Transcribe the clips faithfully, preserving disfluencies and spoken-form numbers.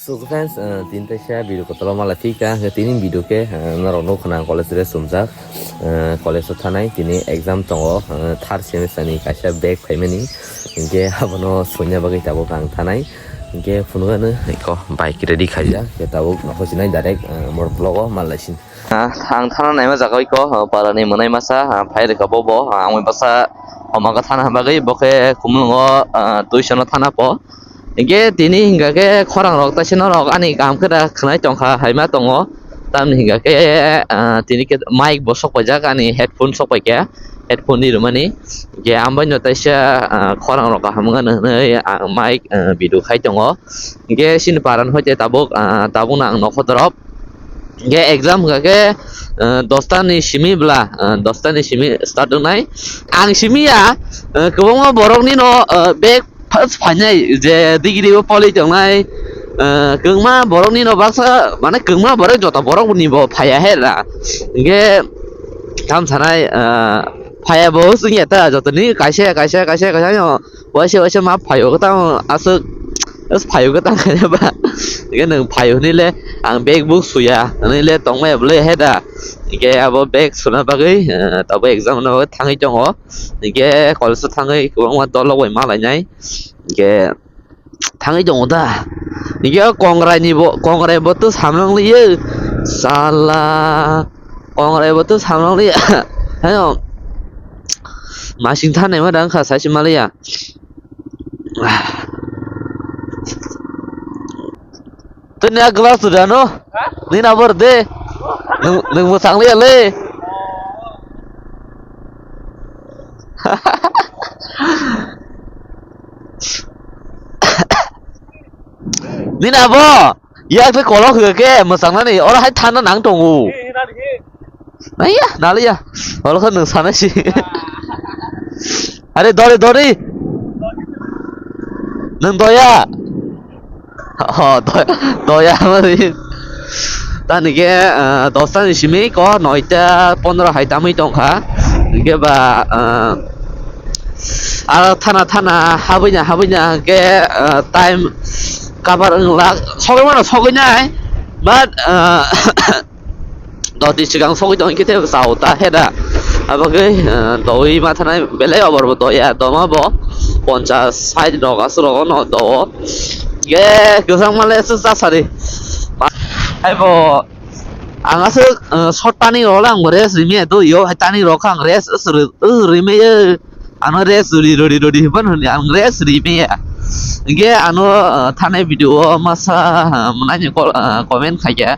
So friends, uh, tini teisa video kotolo malai phika, hwnkhe tini video khe, uh, norok nukho na college dress chumjak, uh, college o thanai, tini exam tongo, uh, third semester ni kaisa back phaimani, hwnkhe abono soina bagwi tabuk ang thanai, hwnkhe phunukgano eko bike ready khaijak, hwnkhe tabuk nokho sinai direct, uh, mor vlog o malai sin. Ah, ang thana naima jaga iko, ah, para ni mwnai masa, ah, phai rwkha bobo, ah, ang bai bwsa homa khe thana bagwi, bo khe Khumulwngo, ah, tuition o thana po. Hingke tini hingka khe khorang rok taisa norok ani kaham khe da khwnai tongkha, haima tongo. Tamni hingka khe, ah, tini khe mic bo sok paijak, ani headphone sok paikha, headphone ni rwmani. Hingke ang bai no taisa, ah, khorang rok kaham wngmano hwnwi ang mic, ah, video khai tongo. Hingke chini paran hoite tabuk, ah, tabukno ang nokho dorop. Hingke exam hingka khe, ah, dosta ni simi bwla, ah, dosta ni simi start wngnai. Ang simi ya, ah, kwbangma borok nino, ah, bag first phainai je degree o poli tongnai, ah, kwbangma borok nino baksa, mane kwbangma borok joto borok ni bo phaiya he ra. Hingke tam sanai, ah, phaiya bo wngya ta joto ni kaisa, kaisa, kaisa, kaisa no. Waisa waisa ma phaio khe tamo aswk, as phaio khe tamo khe ba. Hingke nwng phaio hinui le ang bag bo suya hinui le tongmaya bwle he da. Hingke abo bag suna bagwi, eh, tabuk exam rwna bagwi thangwi tongo. Hingke college o thangwi kwbangma dolok bai ma lainai. Hingke thangwi tongo da. Hingke o kongrai ni bo, kongrai bo to samlong liyo. Sala. Kongrai bo to samlong liya. Hayo. Masing thanai ma dang kha sai si maliya. Tini a glass tu dano? Ha? Nini abor de. Nung, nung mo sang liya le. Nini abo. Yak twi kolok hwnkhe mwsang nani oro hai thana nang tongo. Naiya, naliya. Oro khe nwng sana si. Are dori dori. Nwng doya. Ho, do-, doya mani. Tani khe, ah, dosta ni simi ko noita pondro hai tamwi tongkha. Hingke ba, ah, aro thana thana habwina habwina hingke, ah, time cover wng lak sogwi mano sogwi nai, but, ah, doti swkang sogwi tong khe tei chao ta he da. Abagwi, ah, dowi ma thanai belai obor bo doya doma bo ponchas sait rok aswk rok no do. Ye kwchang male se cha sari. Hai bo ang aswk, ah, short turning rok le ang bo rest rimi do yo hai turning rok ang rest rimi. Ano rest rudi rudi rudi hwnba hwnwi ang rest ri maya. Hingke ano, ah, thanai video o masa, ah, mwnai ni kol, ah, comment khaikha.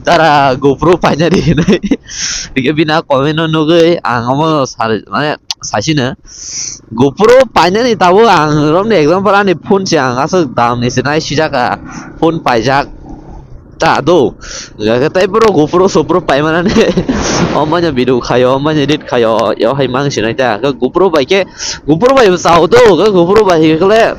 Dara GoPro paina ri hinwi. Hingke bini a comment no nugwi ang omo sar, mane, sasino. GoPro painani tabuk ang romni example ani phone se ang aswk dam ni se nai sijak a. Phone paijak. Ta do. Hingke tei borok GoPro sopro paimanani. Omanya video khayo, omanya edit khayo, yo hai mang sinai ta. Hingke GoPro bai khe, GoPro bai bo chao do, hingke GoPro bai hingkhe le,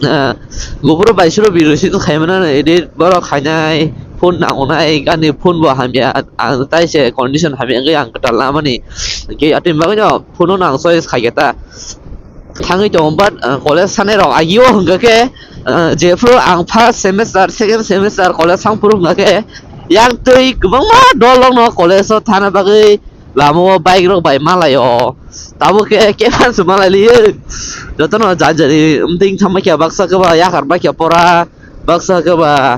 eh, GoPro bai suro video shoot khaimanani edit borok khainai, phone nangonai, ani phone bo hamya, ang tai se condition hamya wngwi ang kwtal lamani. Hingke atwi bagwino phone no ang choice khaikhe ta. Thangwi tongo, but, uh, college sanai rok agio hwnkha khe, uh, jephru ang first semester, second semester college thang phuru hwnkha khe, yang twi kwbangma dol rok no college o thana bagwi lama o bike rok bai malai o. Tabuk khe kebang se malai liyo. Jotono jani jani wngtwing thangbai khe baksa khe ba yakar bai khe pora, baksa khe ba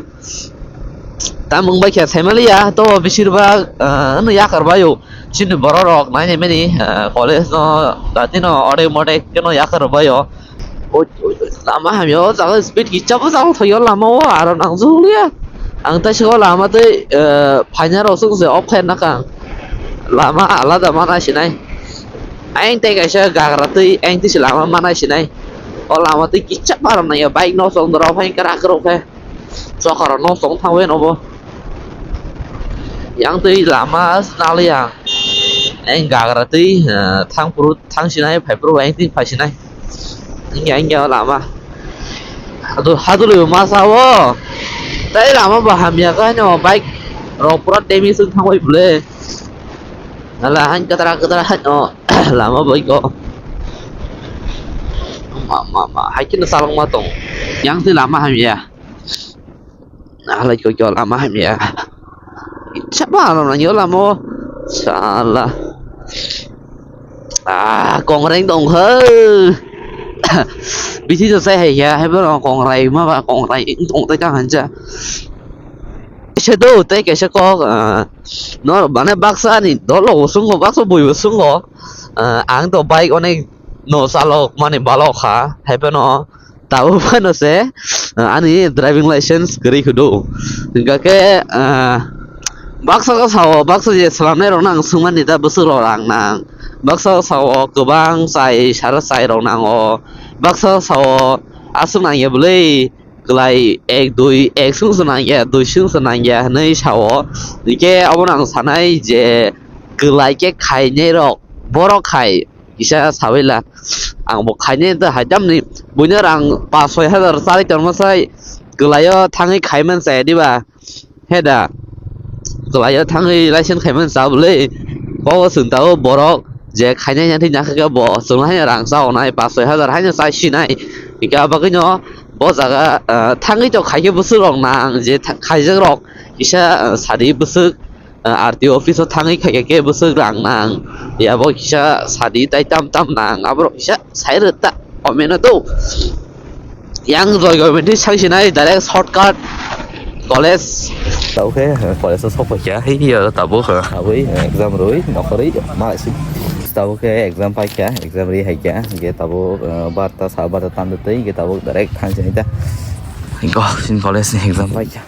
tamung bai khe saimaliya, to besir bak, uh, wngno yakar bai o. Chini borok rok nai nai mani, ah, college no dati no ore mode keno yakar bai o. Oi, oi, oi, lama hamya o jaga speed kicha bo jaga thoyo lama o aro nang joliya. Ang tai siko lama tei, eh, phaina rok sung se off khe nakang. Lama alada mana sinai. Aing tei kaisa gagra tei aing tei se lama mana sinai. O lama tei kicha param nai ya bike no song doro phai kara kro khe. Chokaro no song thangwi nobo. Yang twi lama naliya. Eng gagra twi, eh, thang phuru thang sinai, phai phuru eng twi phai sinai. Engya, engya lama. Hadu, hadu lwi masa o. Tai lama bo hamya khe no bike rok pura temi sung thangwi bwle. Ala han katra katra han o. Lama bo iko. Ma, ma, ma. Hai khe no salong ma tong. Yang twi lama hamya. Halai koi kyo lama hamya. Chapa lama yo lamo. Sala. Ah, kongreng dong he. Bisi to sai hai ya, hai bo kongrai ma ba kongrai tong tai ka hanja. Kaisa do tei kaisa kok, ah, no, mane baksa ni dolo bo sungo, baksa bui bo sungo. Ah, ang to bike onek no chalok mani balok kha, hai phano tabuk phano se, ah, ani driving license kwrwi khudu. Hingkha khe, ah, baksa khe sao, baksa je swlamnai rok nang swngmani da bwswk rok rang nang. Baksa sao kwbang chai, sara chai rok nango. Baksa sao aswk nang ya bwlwi. Kwlai ek dui, ek swng se nang ya, dui swng se nang ya hinwi sao. Hingkhe obono ang sanai je kwlai khe khainai rok, borok khai kisa saui la. Ang bo khainai ta hai tamni buino rang pas soi hazar chari tongma sai kwlaio thangwi khaiman chaya diba? He da, kwlaio thangwi license khaiman cha bwlwi. Kobo chwng tabuk borok je khainai ya thwi nangkha khe bo chwngno haino rang cha onai pas soi hazar haino chai sinai. Hingkhe abagwino bo jaga, ah, thangwi to khaikhe bwswk rok nang je tha-, khaijak rok kisa, ah, sadi bwswk, ah, R T O office o thangwi khaikhe khe bwswk rang nang. Ya bo kisa sadi tai tam tam nang aborok kisa sai rwta omeno do. Yang joy government ni sai sinai direct shortcut college. Tabuk khe, eh, college o sok paikha, hei, hei, tabuk, eh, abui, eh, exam rui, nokhorui, ma si. Tabuk khe exam paikha, exam ri haikha, hingkhe tabuk, eh, barta, sa barta tando tei, hingkhe tabuk direct thang sini ta. Go, sin college ni exam paikha.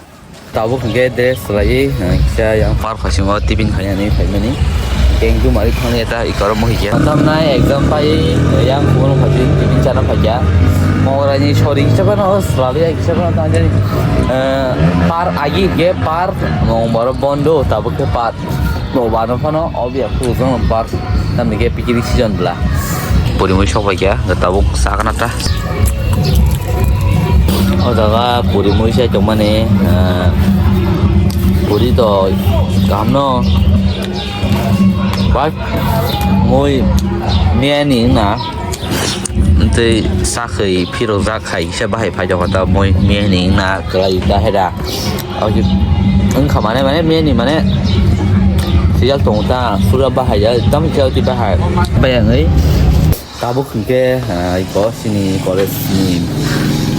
Tabuk hingkhe dress swlaiwi, eh, kisa yang park phasingo tiffin khainani phaimani. Hingkhe engdum ari thangya ta ikoro mohikya. Tamnai exam pai, eh, yang kumulung phaising tiffin chana phaikya. Mograini sori kisa phano swlaiwi kisa phano tangjani. Eh, park agi hingkhe park, mong boro bondo tabuk khe park. No bano phano obiya khujang park. Tamni khe picnic season bwla. Purimui sok paikha, tabuk sakna ta. O jaga purimui sai tongmani, ah, puri to kaham no. Bai, mui miyani na. Tei sakhai phirok jak khai kisa bahai phai jokha ta mui miyani na kwlai ta heda. Aboni wngkha mane, mane miyani mane sijak tongo ta, pura bahai ya, tamo khe oti bahai. Bai ang oi. Tabuk hwnkhe, ah, iko chini college ni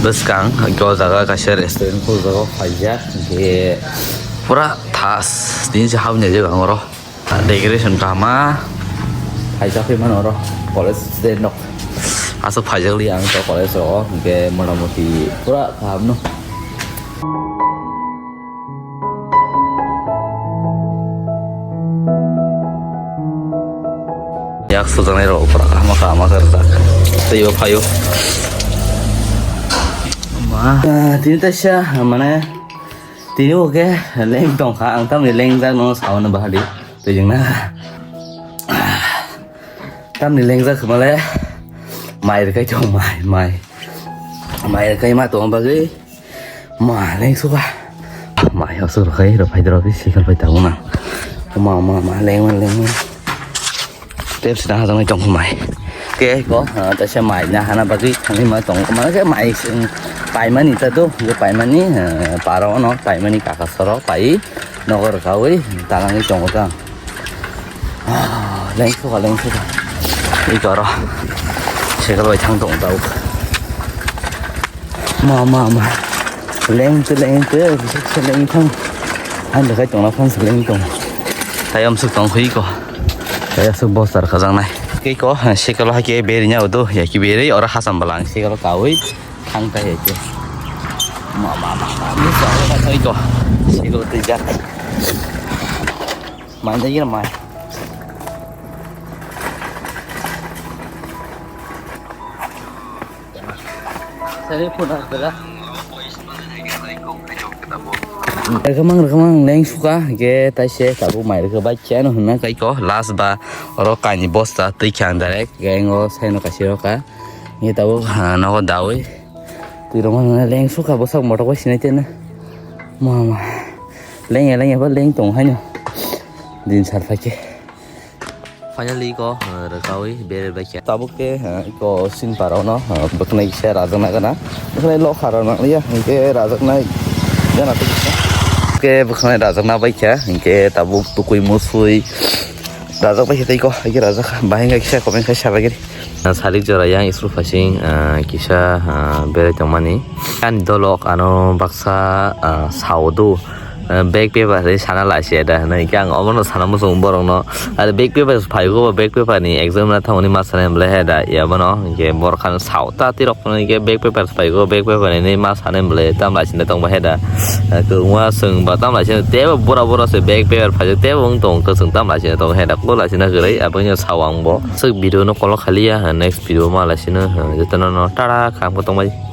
bwskang, iko jaga kaisa restaurant khuljago, phaijak, hwnkhe pura thas, tini se habni jaga ang oro. Decoration kaham ma. Phaijak khe mano oro college student rok. Aswk phaijak li ang to college rogo, hwnkhe motamoti pura kaham no. Yak sujaknai rok pura kaham kaham khe rijak. Teibo phaio. Ma. Ah, tini taisa mane tini bo khe leng tongkha, ang tamni lengjak no saui no bahadi. Twijwng na. Tamni lengjak khe male mai rwkhai tong mai, mai. Mai rwkhai ma tong bagwi ma leng suka. Mai hosuk rwkhai rwphai doro khe sikal pai tongo na. Ma, ma, ma, lengma, lengma. Tep sida hajaknai tong mai. Tei ko, ah, taisa mai na hana bagwi thangwi ma tongo. Mane khe mai sing paimani ta do, je paimani, ah, paro no paimani kaka soro pai nogo rwkhawi talangwi tongo ta. Ah, lengsuka, lengsuka. Iko oro. Cycle bai thang tong tau. Ma, ma, ma. Leng te, leng te, leng thang. Ang dekhai tongna phang se leng tong. Tayam suk tong khui ko. Tayam suk bostar kajang nai. Kei ko, cycle hai ke beri nya udo, ya ki beri ora hasam balang cycle kawi. Thang ta ya ke. Ma, ma, ma, ma. Ni sa ora thai ko. Cycle te jak. Mai da yir mai. Sari phone ar daga. Rwkhamang, rwkhamang, leng suka, ge taise tabuk mai rwkha bai cheno hwnna kai ko, last ba oro kaini bosta twi kha ang direct, ge ngo saino kaisi rokha, ge tabuk, ah, nogo dawi. Twi rwma nwngnai leng suka bwsak motok bai sinai tene. Ma, ma. Leng ya, leng ya, ba leng tong haino. Din sar phaikhe. Finally ko, eh, rwkawi bere baikha. Tabuk khe, eh, iko sin parao no, eh, bwkhnai kisa rajakna gana. Bwkhnai lokha rok nang ya, hwnkhe rajaknai. Gana to kisa. Ke bwkhwnai rajak na bai kha, hinkhe tabuk tukui musui rajak bai kha tei ko, hai khe rajak kha. Bahai khe kisa comment khai sa bagiri. Sarik jora yang school phaising, ah, kisa, ah, berai tongmani. Ani dolok ano baksa, ah, sao do. Ah, bag paper hai sana lai se da hinwi khe ang omono sana muchung borokno. Are bag paper phaigo, bag paper ni exam na thangmani ma sanai belai hai da, ya bono hinkhe borok ano sao ta tirok. Hwnwi khe bag paper phaigo, bag paper hinwi ma sanai belai tam lai sina tongba hai da. Kwbangma chwng ba tam lai sina tebo bura bura se bag paper phaijak tebo wng tong kwchwng tam lai sina tong hai da, kok lai sina kwrwi abo wngya sao ang bo. Swk video no kolok khaliya, next video ma lai sina, jotono no tara kham khe tongbai.